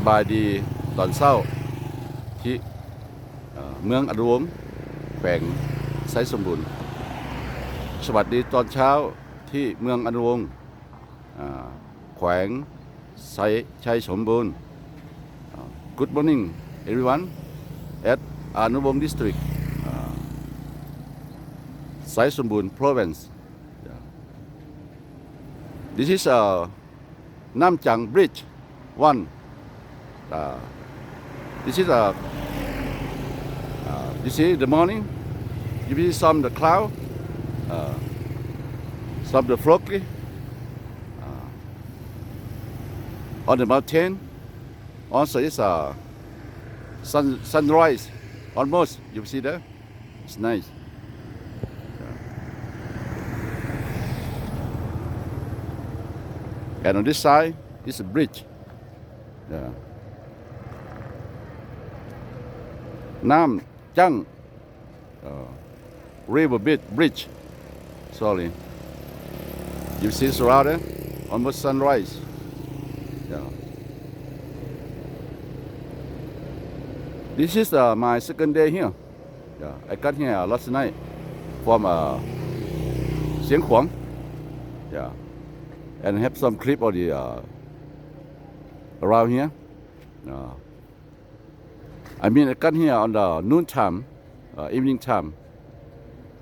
ສະບາຍດີຕອນເຊົ້າທີ່ ເອີ ເມືອງອະນຸວົງ ແຂວງໄຊສົມບູນ. ສະຫວັດດີຕອນເຊົ້າທີ່ເມືອງອະນຸວົງ ອາ ແຂວງໄຊ ໄຊສົມບູນ. ອາ Good morning everyone at ອະນຸວົງ District, ອາ ໄຊສົມບູນ Province. Yeah. This is a ນ້ຳຈັງ Bridge one. Uh, this is a, uh, you see the morning, you see some the cloud, uh, some the foggy, uh, on the mountain. Also is a sun, sunrise almost, you see there. It's nice. Yeah. And on this side is a bridge. Yeah. ນ້ຳຈັງ uh, River Bridge, Bridge. Sorry. You see it's around there? Almost sunrise. Yeah. This is, uh, my second day here. Yeah, I got here last night from, uh, Siangkhwang. Yeah, and have some clip of the, uh, around here. Uh, I mean, I got here on the noon time, uh, evening time,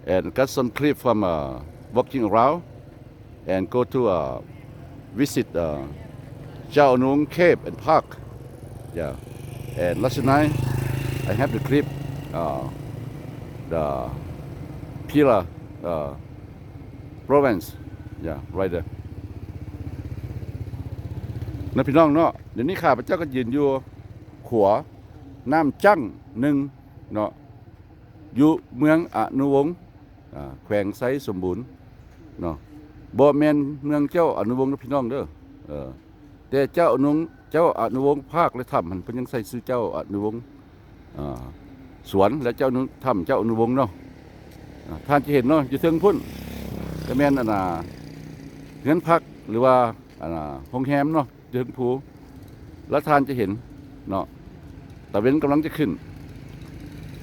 and got some clip from, uh, walking around. And go to, uh, visit, uh, ເຈົ້າອະນຸວົງ Cave and Park. Yeah. And last night, I have the clip, uh, the pillar, uh, Province. Yeah, right there. ນະ ພີ່ນ້ອງເນາະ, ດຽວນີ້ຂ້າພະເຈົ້າກໍຢືນຢູ່ຂົວນ້ຳຈັງໜຶ່ງເນາະ, ຢູ່ເມືອງອະນຸວົງ ອາ ແຂວງໄຊສົມບູນເນາະ. ບໍ່ແມ່ນເມືອງເຈົ້າອະນຸວົງເດີພີ່ນ້ອງເດີ, ເອີ ແຕ່ເຈົ້າອະນຸ ເຈົ້າອະນຸວົງພາກ ແລະ ຖ້ຳຫັ້ນ ເພິ່ນຍັງໃສ່ຊື່ເຈົ້າອະນຸວົງ ອາ ສວນ ແລະ ເຈົ້າອະນຸ ຖ້ຳເຈົ້າອະນຸວົງເນາະ. ອາ ທ່ານຈະເຫັນເນາະ ຢູ່ເທິງພຸ້ນ ກໍແມ່ນ ອັນນ່າ ເຮືອນພັກ ຫຼືວ່າ ອັນນ່າ ໂຮງແຮມເນາະ. ເທິງພູ ແລ້ວທ່ານຈະເຫັນເນາະ ຕາເວັນກຳລັງຈະຂຶ້ນ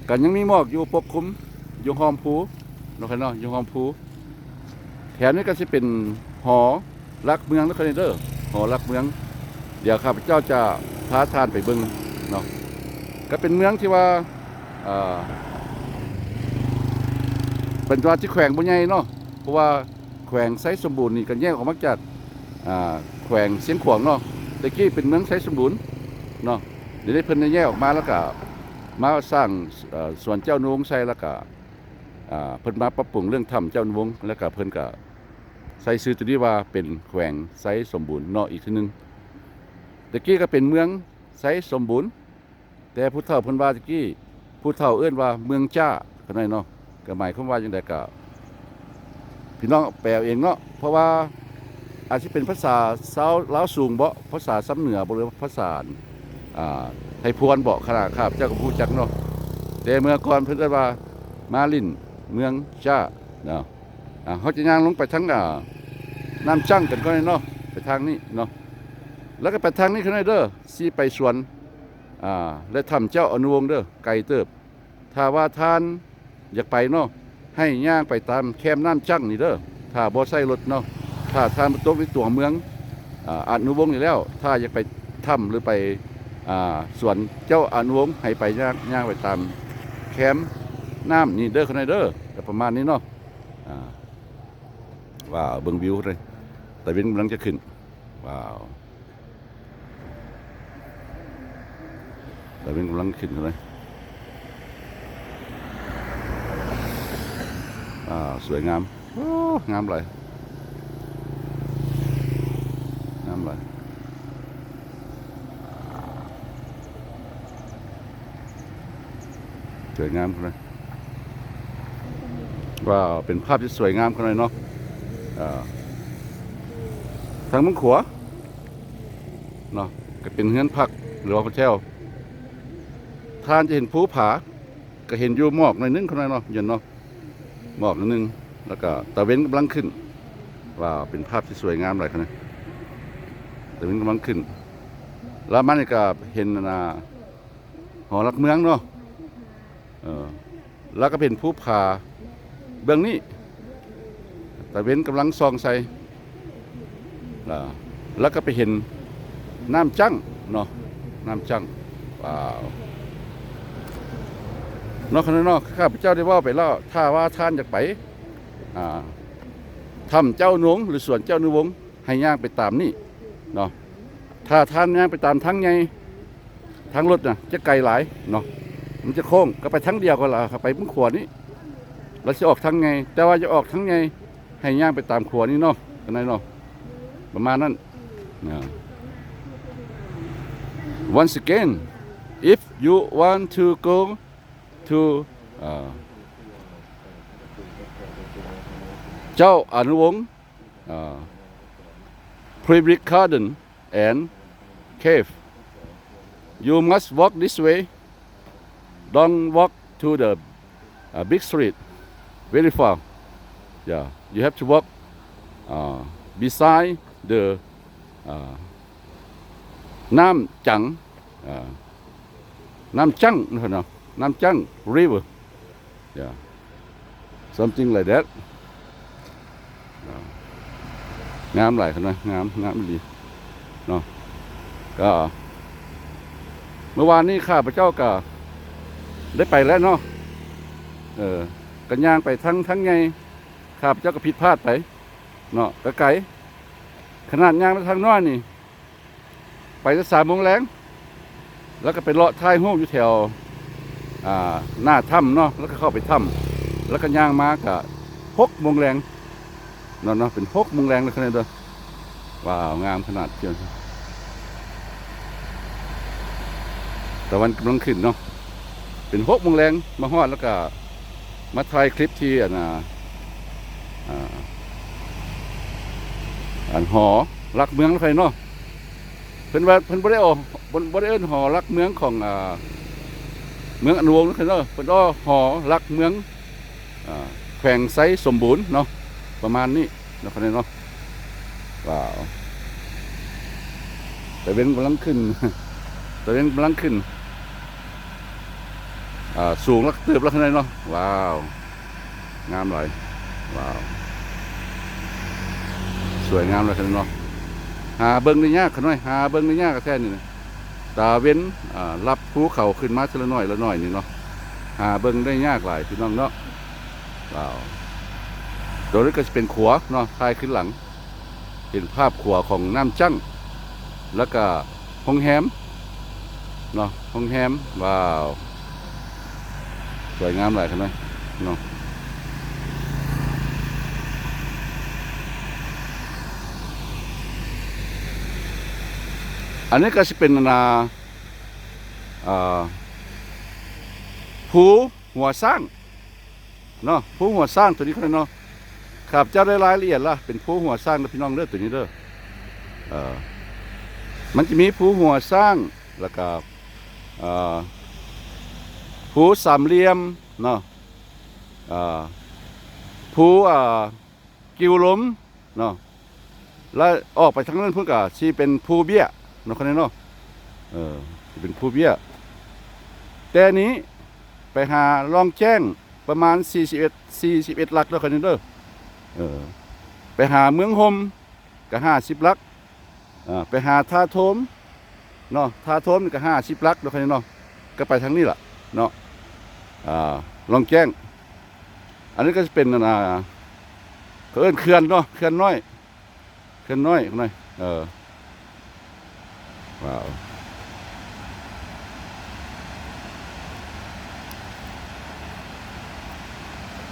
ກໍຍັງມີໝອກຢູ່ປົກຄຸມຢູ່ຮ່ອມພູເນາະ ເນາະ ຢູ່ຮ່ອມພູ. ແຖວນີ້ກໍຊິເປັນຫໍຫຼັກເມືອງເດີ ເດີ ຫໍຫຼັກເມືອງ. ດຽວຂ້າພະເຈົ້າຈະພາທ່ານໄປເບິ່ງເນາະ. ກໍເປັນເມືອງທີ່ວ່າ ເອີ ເປັນວ່າທີ່ແຂວງບໍ່ໃຫຍ່ເນາະ ເພາະວ່າ ແຂວງໄຊສົມບູນນີ້ກໍແຍກອອກມາຈາກ ອາ ແຂວງຊຽງຂວາງເນາະ. ແຕ່ກີ້ເປັນເມືອງໄຊສົມບູນເນາະ, ດຽວນີ້ເພິ່ນໄດ້ແຍກອອກມາ ແລ້ວກະມາສ້າງ ເອີ ສວນເຈົ້າອະນຸວົງໃສ່ ແລ້ວກະ ອາ ເພິ່ນມາປັບປຸງເລື່ອງຖ້ຳເຈົ້າອະນຸວົງ ແລ້ວກະເພິ່ນກະໃສ່ຊື່ໂຕນີ້ວ່າເປັນແຂວງໄຊສົມບູນເນາະ ອີກເທື່ອໜຶ່ງ. ແຕ່ກີ້ກໍເປັນເມືອງໄຊສົມບູນ ແຕ່ຜູ້ເຖົ້າເພິ່ນວ່າຕະກີ້ ຜູ້ເຖົ້າເອີ້ນວ່າເມືອງຈ້າ ຂະນ້ອຍເນາະ. ກໍໝາຍຄວາມວ່າຈັ່ງໃດກໍ ພີ່ນ້ອງແປເອົາເອງເນາະ, ເພາະວ່າອາດຊິເປັນພາສາຊາວລາວສູງເບາະ ພາສາຊຳເໜືອເບາະ ຫຼືພາສາ ອ່າ ໄທພວນເບາະ ຂ້າພະເຈົ້າກໍບໍ່ຮູ້ຈັກເນາະ. ແຕ່ເມື່ອກ່ອນເພິ່ນເອີ້ນວ່າມາຫຼິ້ນເມືອງຈ້າເນາະ. ອ່າ ເຮົາຈະຍ່າງລົງໄປທາງ ອ່າ ນ້ຳຈັງກັນກ່ອນເນາະ, ໄປທາງນີ້ເນາະ. ແລ້ວກໍໄປທາງນີ້ຂ້າງໃນເດີ ຊິໄປສວນ ອ່າ ແລະ ຖ້ຳເຈົ້າອະນຸວົງເດີ ໄກເຕີບ. ຖ້າວ່າທ່ານຢາກໄປເນາະ ໃຫ້ຍ່າງໄປຕາມແຄມນ້ຳຈັງນີ້ເດີ ຖ້າບໍ່ໃຊ້ລົດເນາະ. ຖ້າທ່ານບໍ່ຕົກໃນຕົວເມືອງ ອາ ອະນຸວົງນີ້ແລ້ວ ຖ້າຢາກໄປຖ້ຳ ຫຼື ໄປ ອາ ສວນເຈົ້າອະນຸວົງ ໃຫ້ໄປຍ່າງ ຍ່າງໄປຕາມແຄມນ້ຳນີ້ເດີ ຂ້າງໃນເດີ. ກໍປະມານນີ້ເນາະ. ອາ ວ້າວ ເບິ່ງວິວເລີຍ ຕາເວັນກຳລັງຈະຂຶ້ນ. ວ້າວ ຕາເວັນກຳລັງຂຶ້ນເລີຍ. ວ້າວ ສວຍງາມ. ໂອ້ ງາມຫຼາຍ ງາມຫຼາຍ. ສວຍງາມຂະໜາດ. ວ້າວ ເປັນພາບທີ່ສວຍງາມຂະໜາດເນາະ. ອ່າ ທາງເບື້ອງຂວາເນາະ ກໍເປັນເຮືອນພັກ ຫຼືວ່າໂຮເທວ. ທ່ານຈະເຫັນພູຜາ ກໍເຫັນຢູ່ໝອກໜ້ອຍໜຶ່ງຂະໜາດເນາະ ເຢັນເນາະ. ໝອກໜ້ອຍໜຶ່ງ ແລ້ວກໍຕາເວັນກຳລັງຂຶ້ນ. ວ້າວ ເປັນພາບທີ່ສວຍງາມຫຼາຍຂະໜາດ. ຕາເວັນກຳລັງຂຶ້ນ. ລະມານີ້ກໍເຫັນອັນນ່າ ຫໍຫຼັກເມືອງເນາະ ເອີ ລະກໍເຫັນພູຜາເບື້ອງນີ້ ຕາເວັນກຳລັງສ່ອງໃສ່ ລະ ລະກໍໄປເຫັນນ້ຳຈັ້ງເນາະ ນ້ຳຈັ້ງ ວ້າວ ເນາະ ຂະນ້ອຍເນາະ ຂ້າພະເຈົ້າໄດ້ເວົ້າໄປແລ້ວ ຖ້າວ່າທ່ານຢາກໄປ ອ່າ ຖ້ຳເຈົ້າອະນຸວົງ ຫຼື ສວນເຈົ້າອະນຸວົງ ໃຫ້ຍ່າງໄປຕາມນີ້ເນາະ ຖ້າທ່ານຍ່າງໄປຕາມທາງໃຫຍ່ ທາງລົດນະຈະໄກຫຼາຍເນາະ ມັນຈະໂຄ້ງ ກໍໄປທາງດຽວກັນລະ ໄປເບິ່ງຂວານີ້ ລະຊິອອກທາງໃຫຍ່ ແຕ່ວ່າຢ່າອອກທາງໃຫຍ່ ໃຫ້ຍ່າງໄປຕາມຂົວນີ້ເນາະ ຈັ່ງໃດເນາະ ປະມານນັ້ນນະ. Once again, if you want to go to, uh, ເຈົ້າອະນຸວົງ uh, Public Garden and Cave, you must walk this way. Don't walk to the, uh, big street, very far. Yeah, you have to walk, uh, beside the, uh, ນ້ຳຈັ້ງ uh, ນ້ຳຈັ້ງເນາະ ນ້ຳຈັ້ງ river. Yeah, something like that. ງາມຫຼາຍຂະນ້ອຍ ງາມ ງາມອີ່ຫຼີເນາະ. ກໍເມື່ອວານນີ້ຂ້າພະເຈົ້າກໍໄດ້ໄປແລ້ວເນາະ ເອີ ກໍຍ່າງໄປທາງ ທາງໃຫຍ່ ຂ້າພະເຈົ້າກໍຜິດພາດໄປເນາະ ກໍໄກ ຂະໜາດຍ່າງໄປທາງນ້ອຍນີ້ ໄປແຕ່ສາມໂມງແລງ ແລ້ວກໍໄປເລາະຖ່າຍຮູບຢູ່ແຖວ ອ່າ ໜ້າຖ້ຳເນາະ ແລ້ວກໍເຂົ້າໄປຖ້ຳ ແລ້ວກໍຍ່າງມາກໍຫົກໂມງແລງເນາະ ເນາະ ເປັນຫົກໂມງແລງເດີ ຂະນ້ອຍເດີ. ວ້າວ ງາມຂະໜາດ ຕາເວັນກຳລັງຂຶ້ນເນາະ ເປັນຫົກໂມງແລງ ມາຮອດແລ້ວກໍມາຖ່າຍຄລິບທີ່ອັນນ່າ ອ່າ ອັນຫໍຫຼັກເມືອງນະເນາະ. ເພິ່ນວ່າເພິ່ນບໍ່ໄດ້ເອົາ ບໍ່ ບໍ່ໄດ້ເອີ້ນຫໍຫຼັກເມືອງຂອງ ອ່າ ເມືອງອະນຸວົງເດີ ເພິ່ນເອີ້ນຫໍຫຼັກເມືອງ ອ່າ ແຂວງໄຊສົມບູນເນາະ ປະມານນີ້ເນາະ ຂະນ້ອຍເນາະ. ວ້າວ ຕາເວັນກຳລັງຂຶ້ນ ຕາເວັນກຳລັງຂຶ້ນ ອ່າ ສູງຫຼັກເຕີບແລ້ວ ຂະນ້ອຍເນາະ. ວ້າວ ງາມຫຼາຍ ວ້າວ ສວຍງາມຫຼາຍຂະນ້ອຍເນາະ. ຫາເບິ່ງໄດ້ຍາກຂະນ້ອຍ ຫາເບິ່ງໄດ້ຍາກແທ້ນີ້ນະ ຕາເວັນ ອ່າ ລັບພູເຂົາຂຶ້ນມາເທື່ອລະໜ້ອຍລະໜ້ອຍນີ້ເນາະ ຫາເບິ່ງໄດ້ຍາກຫຼາຍພີ່ນ້ອງເນາະ. ວ້າວ ໂຕນີ້ກໍຊິເປັນຂົວເນາະ ຖ່າຍຄືນຫຼັງ ເຫັນພາບຂົວຂອງນ້ຳຈັ້ງ ແລ້ວກະໂຮງແຮມເນາະ ໂຮງແຮມ. ວ້າວ ສວຍງາມຫຼາຍຂະນ້ອຍເນາະ. ອັນນີ້ກໍຊິເປັນ ອັນນ່າ ອ່າ ພູຫົວຊ້າງ ເນາະ ພູຫົວຊ້າງໂຕນີ້ເນາະ ຂ້າພະເຈົ້າໄດ້ລາຍລະອຽດລະ ເປັນພູຫົວຊ້າງເດີພີ່ນ້ອງເດີ ໂຕນີ້ເດີ. ເອີ ມັນຈະມີພູຫົວຊ້າງ ແລ້ວກະ ເອີ ພູສາມຫຼ່ຽມເນາະ ເອີ ພູ ອ່າ ກິວລົມເນາະ ແລ້ວອອກໄປທາງນັ້ນພຸ້ນກະຊິເປັນພູເບ້ຍເນາະ ຂະນ້ອຍເນາະ. ເອີ ຊິເປັນພູເບ້ຍ ແຕ່ນີ້ໄປຫາລ່ອງແຈ້ງ ປະມານສີ່ສິບເອັດ ສີ່ສິບເອັດຫຼັກເດີ ຂະນ້ອຍເດີ. ເອີ ໄປຫາເມືອງຫົ່ມກະຫ້າສິບຫຼັກ ເອີ ໄປຫາທ່າໂທມເນາະ ທ່າໂທມນີ້ກະຫ້າສິບຫຼັກເດີ ຂະນ້ອຍເນາະ. ກະໄປທາງນີ້ລະເນາະ ອ່າ ລ່ອງແຈ້ງ. ອັນນີ້ກໍຈະເປັນ ອັນນ່າ ເຂົາເອີ້ນເຂື່ອນເນາະ ເຂື່ອນນ້ອຍ ເຂື່ອນນ້ອຍ ເອີ ວ້າວ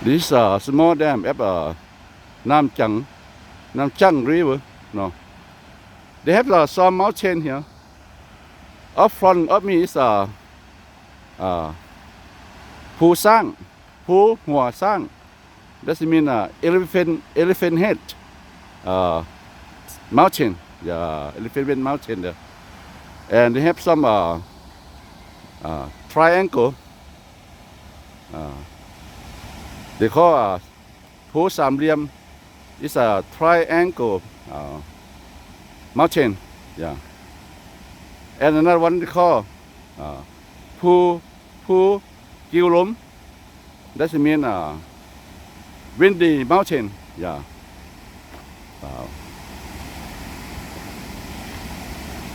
This, uh, small dam at, uh, ນ້ຳຈັ້ງ ນ້ຳຈັ້ງ river ເນາະ. They have, uh, some mountain here. Up front of me is, uh, uh, ພູຊ້າງ ພູຫົວຊ້າງ. That mean, uh, elephant, elephant head, uh, mountain. Yeah, elephant head mountain there. And they have some, uh, uh, triangle. Uh, they call, uh, ພູສາມຫຼ່ຽມ is a triangle, uh, mountain. Yeah. And another one they call, uh, Pu, Pu Kiu Lom. That mean, uh, windy mountain. Yeah. Wow.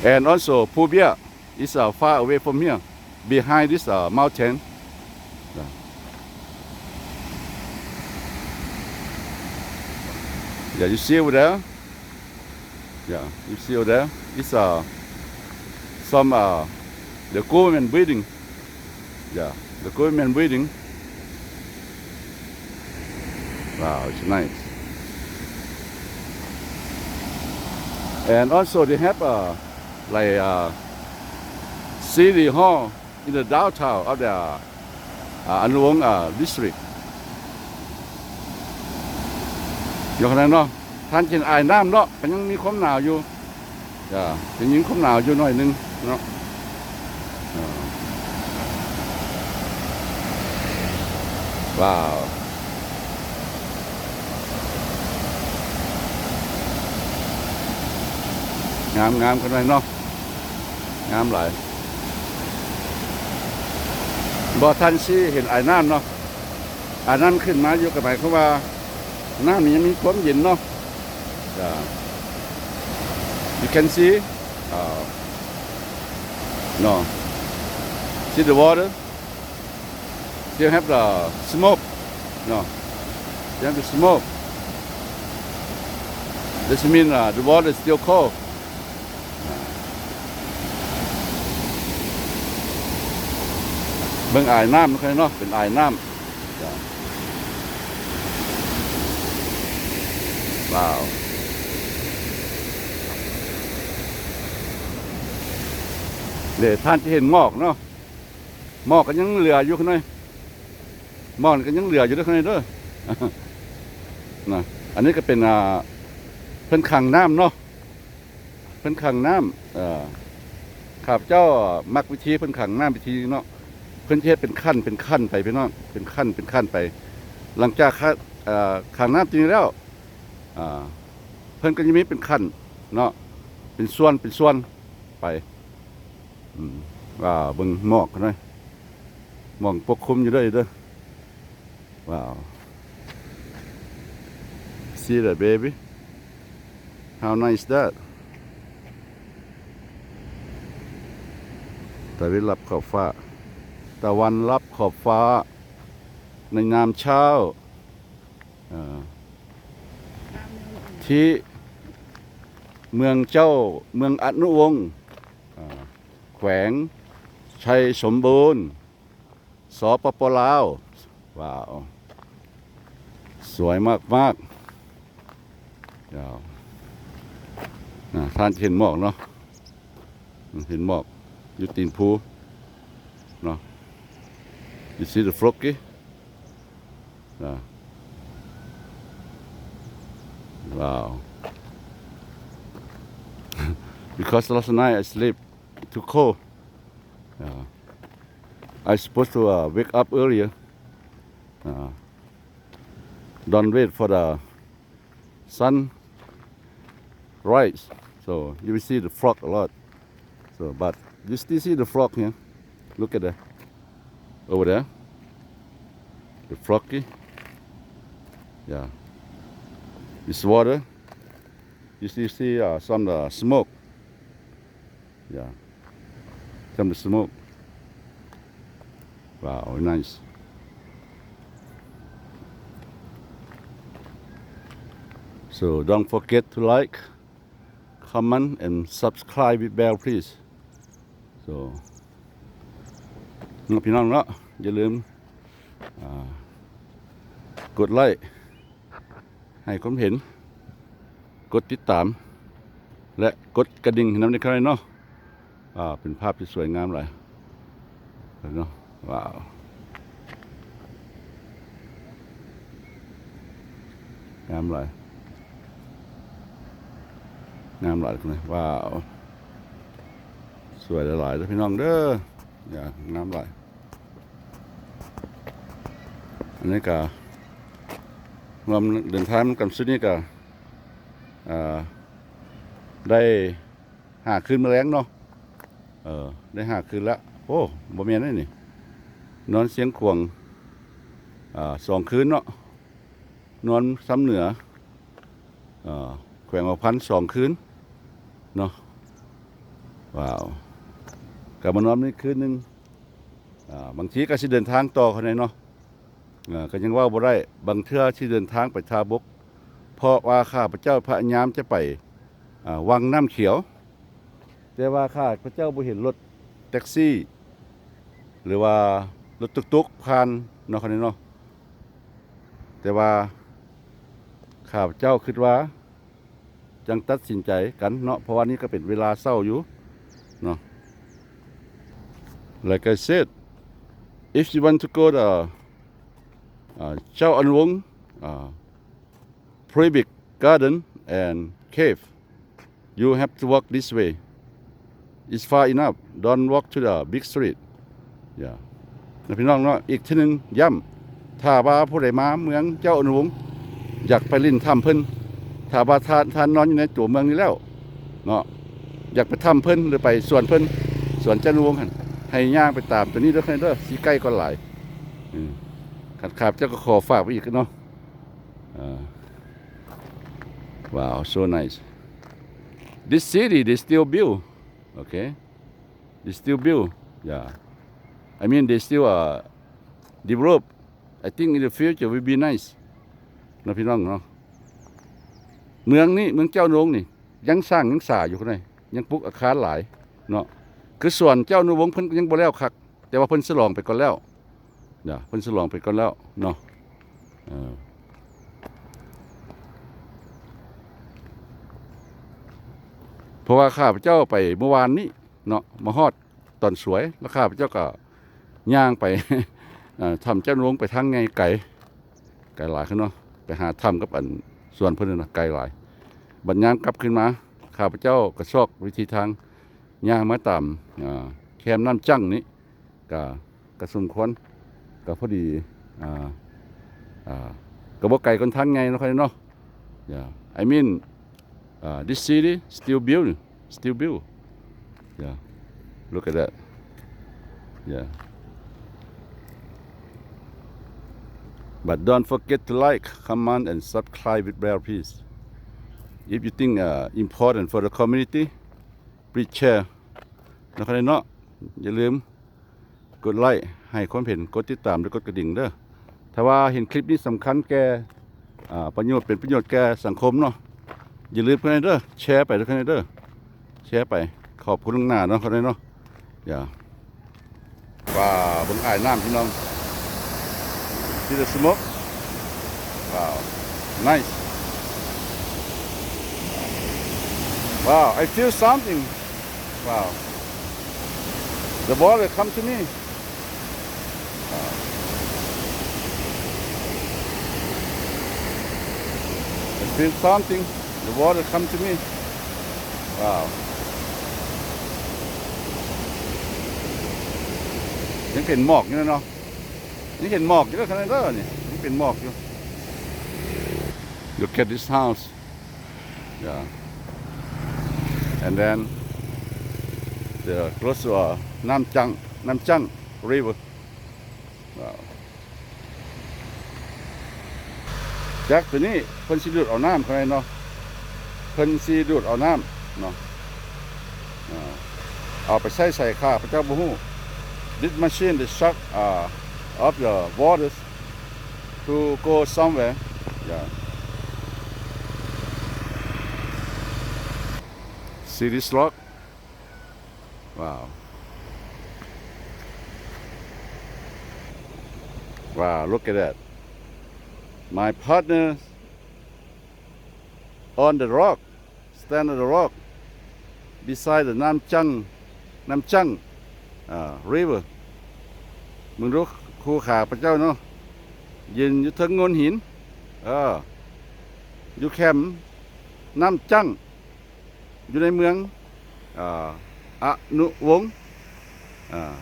And also Pu Bia is, uh, far away from here, behind this, uh, mountain. Yeah. Yeah, you see over there? Yeah, you see over there? It's, uh, some, uh, the government building. Yeah, the government building. Wow, it's nice. And also they have, uh, like, uh, city hall in the downtown of the, uh, Annuwong, uh, district. ຢູ່ຂ້າງໃນເນາະ ທ່ານຈະເຫັນອາຍນ້ຳເນາະ ກໍຍັງມີຄວາມໜາວຢູ່ ຈ້າ ຍັງມີຄວາມໜາວຢູ່ໜ້ອຍໜຶ່ງເນາະ. ອ່າ ວ້າວ ງາມໆ ຂ້າງໃນເນາະ ງາມຫຼາຍ. ບໍ່ທັນຊິເຫັນອາຍນ້ຳເນາະ ອາຍນ້ຳຂຶ້ນມາຢູ່ ກໍໝາຍຄວາມວ່ານ້ຳນີ້ຍັງມີຄວາມເຢັນເນາະ. ຈ້າ you can see, uh, no, see the water, still have the smoke, no, still have the smoke, that mean, uh, the water is still cold. ເບິ່ງອາຍນ້ຳເນາະ ເປັນອາຍນ້ຳ. ວ້າວ ເດ ທ່ານຈະເຫັນໝອກເນາະ ໝອກກໍຍັງເຫຼືອຢູ່ຂ້າງໃນ ໝອກນີ້ກໍຍັງເຫຼືອຢູ່ເດີ ຂ້າງໃນເດີ ນະ. ອັນນີ້ກໍເປັນ ອ່າ ເພິ່ນຂັງນ້ຳເນາະ ເພິ່ນຂັງນ້ຳ ເອີ ຂ້າພະເຈົ້າມັກວິທີເພິ່ນຂັງນ້ຳ ວິທີນີ້ເນາະ ເພິ່ນຈະເຮັດເປັນຂັ້ນເປັນຂັ້ນໄປ ພີ່ນ້ອງ ເປັນຂັ້ນເປັນຂັ້ນໄປ. ຫຼັງຈາກ ເອີ ຂັງນ້ຳຕົວນີ້ແລ້ວ ອ່າ ເພິ່ນກໍຈະມີເປັນຂັ້ນເນາະ ເປັນສ່ວນເປັນສ່ວນໄປ. ອືມ ວ້າວ ເບິ່ງໝອກເນາະ ໝອກປົກຄຸມຢູ່ເດີ ເດີ. Wow. See that, baby? How nice that? ຕາເວັນລັບຂອບຟ້າ ຕາວັນລັບຂອບຟ້າ ໃນຍາມເຊົ້າ ເອີ ທີ່ເມືອງເຈົ້າ ເມືອງອະນຸວົງ ເອີ ແຂວງໄຊສົມບູນ ສປປ ລາວ. ວ້າວ ສວຍມາກໆ ວ້າວ. ທ່ານເຫັນໝອກເນາະ ເຫັນໝອກຢູ່ຕີນພູເນາະ. You see the froggy? Wow. Because last night I sleep too cold. Uh, I supposed to, uh, wake up earlier. Uh, don't wait for the sun rise. So you will see the frog a lot. So, but you still see the frog here. Look at that. Over there. The froggy. Yeah. It's water. You still see, uh, some, uh, smoke. Yeah. Some smoke. Wow, nice. So don't forget to like, comment and subscribe with bell, please. So ເນາະ ພີ່ນ້ອງເນາະ ຢ່າລືມ ອ່າ ກົດໄລ້ ໃຫ້ຄວາມເຫັນ ກົດຕິດຕາມ ແລະ ກົດກະດິ່ງໃຫ້ນຳເດີເນາະ. ອ່າ ເປັນພາບທີ່ສວຍງາມຫຼາຍເນາະ. ວ້າວ ງາມຫຼາຍ ງາມຫຼາຍເລີຍ. ວ້າວ ສວຍຫຼາຍໆເດີພີ່ນ້ອງເດີ ຢ່າ ງາມຫຼາຍ. ອັນນີ້ກະ ລວມເດີນທາງນຳກັນຊຸດນີ້ກະ ອ່າ ໄດ້ຫ້າຄືນມາແລງເນາະ. ເອີ ໄດ້ຫ້າຄືນລະ. ໂອ້ ບໍ່ແມ່ນເດ້ນີ້ ນອນຊຽງຂວາງ ອ່າ ສອງຄືນເນາະ, ນອນຊຳເໜືອ ເອີ ແຂວງຫົວພັນສອງຄືນເນາະ. ວ້າວ ກະມານອນນີ້ຄືນໜຶ່ງ. ອ່າ ບາງທີກໍຊິເດີນທາງຕໍ່ເຂົາແດ່ເນາະ. ເອີ ກໍຍັງເວົ້າບໍ່ໄດ້, ບາງເທື່ອຊິເດີນທາງໄປທ່າບົກ ເພາະວ່າຂ້າພະເຈົ້າພະຍາຍາມຈະໄປ ອ່າ ວັງນ້ຳຂຽວ, ແຕ່ວ່າຂ້າພະເຈົ້າບໍ່ເຫັນລົດແທັກຊີ ຫຼືວ່າລົດຕຸກໆຜ່ານເນາະ ຄັນນີ້ເນາະ. ແຕ່ວ່າຂ້າພະເຈົ້າຄິດວ່າ ຈັ່ງຕັດສິນໃຈກັນເນາະ, ເພາະວ່ານີ້ກໍເປັນເວລາເຊົ້າຢູ່ເນາະ. Like I said, if you want to go the, uh, Chao An Wong, uh, Private Garden and Cave, you have to walk this way. It's far enough. Don't walk to the big street. ເອີ ພີ່ນ້ອງເນາະ, ອີກເທື່ອໜຶ່ງຢ້ຳ ຖ້າວ່າຜູ້ໃດມາເມືອງເຈົ້າອະນຸວົງ ຢາກໄປຫຼິ້ນຖ້ຳເພິ່ນ, ຖ້າວ່າທ່ານ ທ່ານນອນຢູ່ໃນຕົວເມືອງນີ້ແລ້ວເນາະ, ຢາກໄປຖ້ຳເພິ່ນ ຫຼືໄປສວນເພິ່ນ ສວນເຈົ້າອະນຸວົງຫັ້ນ ໃຫ້ຍ່າງໄປຕາມຕົວນີ້ເດີ ເດີ ຊິໃກ້ກວ່າຫຼາຍ. ເອີ ຄັນຂ້າພະເຈົ້າກໍຂໍຝາກໄວ້ອີກເນາະ. ເອີ Wow, so nice. This city, they still build. Okay. They still build. Yeah. I mean, they still, uh, develop. I think in the future will be nice. ເນາະ ພີ່ນ້ອງເນາະ. ເມືອງນີ້ ເມືອງເຈົ້າອະນຸວົງນີ້ ຍັງສ້າງຍັງສາຢູ່ຂ້າງໃນ, ຍັງປຸກອາຄານຫຼາຍເນາະ. ຄືສວນເຈົ້າອະນຸວົງເພິ່ນກໍຍັງບໍ່ແລ້ວຄັກ, ແຕ່ວ່າເພິ່ນສະຫຼອງໄປກ່ອນແລ້ວ. ເນາະ ເພິ່ນສະຫຼອງໄປກ່ອນແລ້ວເນາະ. ເອີ ເພາະວ່າຂ້າພະເຈົ້າໄປມື້ວານນີ້ເນາະ, ມາຮອດຕອນສວຍ ແລ້ວຂ້າພະເຈົ້າກໍຍ່າງໄປ ເອີ ຖ້ຳເຈົ້າອະນຸວົງ ໄປທາງໃຫຍ່ໄກ ໄກຫຼາຍເນາະ, ໄປຫາຖ້ຳກັບອັນສວນເພິ່ນນະ ໄກຫຼາຍ. ບັດຍາມກັບຄືນມາ ຂ້າພະເຈົ້າກໍຊອກວິທີທາງຍ່າງມາຕາມ ເອີ ແຄມນ້ຳຈັ້ງນີ້ ກະ ກະສົມຄວນ ກະພໍດີ ອ່າ ອ່າ ກະບໍ່ໄກກວ່າທາງໃຫຍ່ເນາະ ເນາະ. Yeah, I mean, uh, this city still build, still build. Yeah, look at that. Yeah. But don't forget to like, comment, and subscribe with bell, please. If you think, uh, important for the community, please share. ເນາະ ເນາະ. ຢ່າລືມ ກົດໄລ້ ໃຫ້ຄວາມເຫັນ ກົດຕິດຕາມ ແລະ ກົດກະດິ່ງເດີ. ຖ້າວ່າເຫັນຄລິບນີ້ສຳຄັນແກ່ ອ່າ ປະໂຫຍດ ເປັນປະໂຫຍດແກ່ສັງຄົມເນາະ, ຢ່າລືມເດີ ແຊໄປເດີ ແຊໄປ. ຂອບຄຸນລ່ວງໜ້າເນາະ ເນາະ. ຢ່າ ວ້າວ ເບິ່ງອ້າຍນ້ຳ ພີ່ນ້ອງ. See the smoke? Wow, nice. Wow, I feel something. Wow. The water come to me. Wow. I feel something. The water come to me. Wow. ຍັງເປັນໝອກຢູ່ເນາະ. ຍັງເຫັນໝອກຢູ່ເດີ ຂ້າງໃນເດີນີ້ ຍັງເປັນໝອກຢູ່. Look at this house. Yeah. And then the close to, uh, ນ້ຳຈັ້ງ ນ້ຳຈັ້ງ River. Wow. ຈັກໂຕນີ້ເພິ່ນຊິດູດເອົານ້ຳຂ້າງໃນເນາະ, ເພິ່ນຊິດູດເອົານ້ຳເນາະ. ອ່າ ເອົາໄປໃຊ້ໃສ ຂ້າພະເຈົ້າບໍ່ຮູ້. This machine, the suck, uh, of the waters to go somewhere. Yeah. See this rock? Wow. Wow, look at that. My partner on the rock. Stand on the rock beside the ນ້ຳຈັ້ງ ນ້ຳຈັ້ງ ອ່າ River. ເບິ່ງດູ ຄູ່ຂ້າພະເຈົ້າເນາະ ຢືນຢູ່ເທິງໂງ່ນຫີນ ເອີ ຢູ່ແຄມນ້ຳຈັ້ງ ຢູ່ໃນເມືອງ ອ່າ ອະນຸວົງ ອ່າ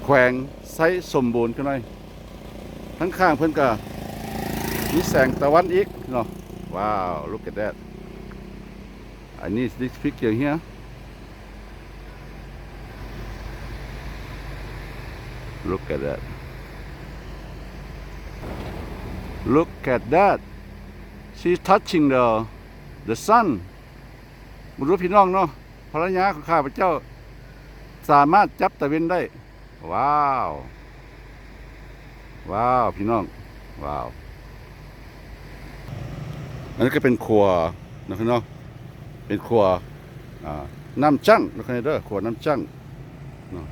ແຂວງໄຊສົມບູນ. ຈັກໜ້ອຍ ທາງຂ້າງເພິ່ນກະມີແສງຕາວັນອີກເນາະ. Wow, look at that. I need this picture here. Look at that. Look at that. She's touching the, the sun. ບໍ່ຮູ້ພີ່ນ້ອງເນາະ, ພັນລະຍາຂອງຂ້າພະເຈົ້າສາມາດຈັບຕາເວັນໄດ້. ວ້າວ ວ້າວ ພີ່ນ້ອງ ວ້າວ. ອັນນີ້ກໍເປັນຂົວເນາະ ເນາະ, ເປັນຂົວ ອ່າ ນ້ຳຈັ້ງເນາະ ເດີ ຂົວນ້ຳຈັ້ງເນາະ.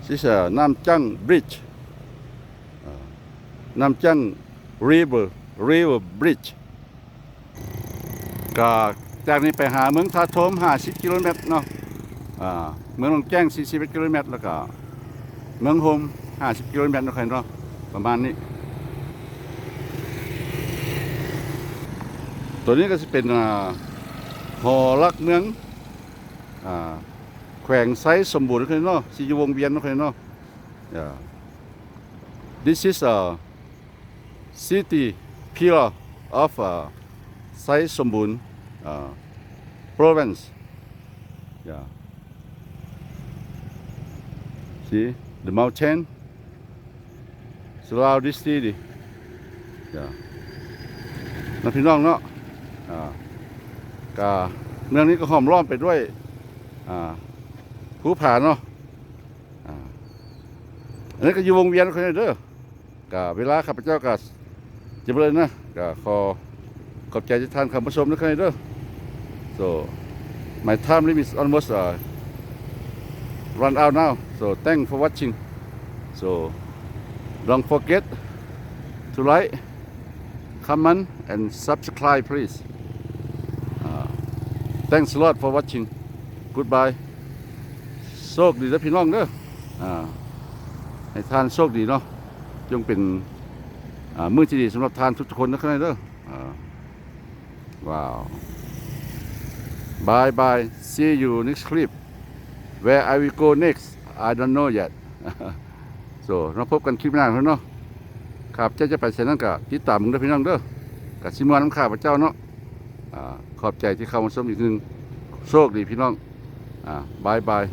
This is ນ້ຳຈັ້ງ bridge, ນ້ຳຈັ້ງ river, river bridge. ກໍຈາກນີ້ໄປຫາເມືອງທ່າໂທມ ຫ້າສິບກິໂລແມັດເນາະ, ອ່າ ເມືອງໜອງແຈ້ງ ສີ່ສິບເອັດກິໂລແມັດ, ແລ້ວກໍເມືອງໂຮມ ຫ້າສິບກິໂລແມັດເນາະ ເນາະ, ປະມານນີ້. ຕົວນີ້ກໍຊິເປັນ ອ່າ ຫໍຫຼັກເມືອງ ອ່າ ແຂວງໄຊສົມບູນເນາະ ທີ່ຢູ່ວົງວຽນເນາະ ເນາະ. Yeah. This is a city pillar of, uh, ໄຊສົມບູນ uh, province. Yeah. See the mountain surround this city. Yeah. ນະ ພີ່ນ້ອງເນາະ, ອ່າ ກະເມືອງນີ້ກໍຫ້ອມລ້ອມໄປດ້ວຍ ອ່າ ພູຜາເນາະ. ອ່າ ອັນນີ້ກໍຢູ່ວົງວຽນເດີ. ກະເວລາຂ້າພະເຈົ້າກະຈະເບິ່ງນະ, ກະຂໍຂອບໃຈທີ່ທ່ານເຂົ້າມາຊົມນະເດີ. So my time limit is almost, uh, run out now. So thanks for watching. So don't forget to like, comment and subscribe please. Uh, thanks a lot for watching. Goodbye. ໂຊກດີເດີພີ່ນ້ອງເດີ. ອ່າ ໃຫ້ທ່ານໂຊກດີເນາະ, ຈົ່ງເປັນ ອ່າ ມື້ທີ່ດີສຳລັບທ່ານທຸກໆຄົນນະເດີ. ອ່າ ວ້າວ Bye bye. See you next clip. Where I will go next, I don't know yet. So ມາພົບກັນຄລິບໜ້າເນາະ. ຂ້າພະເຈົ້າຈະໄປໃສນັ້ນກະຕິດຕາມເບິ່ງເດີພີ່ນ້ອງເດີ. ກະຊິມ່ວນນຳຂ້າພະເຈົ້າເນາະ. ອ່າ ຂອບໃຈທີ່ເຂົ້າມາຊົມອີກໜຶ່ງ. ໂຊກດີພີ່ນ້ອງ. ອ່າ Bye bye.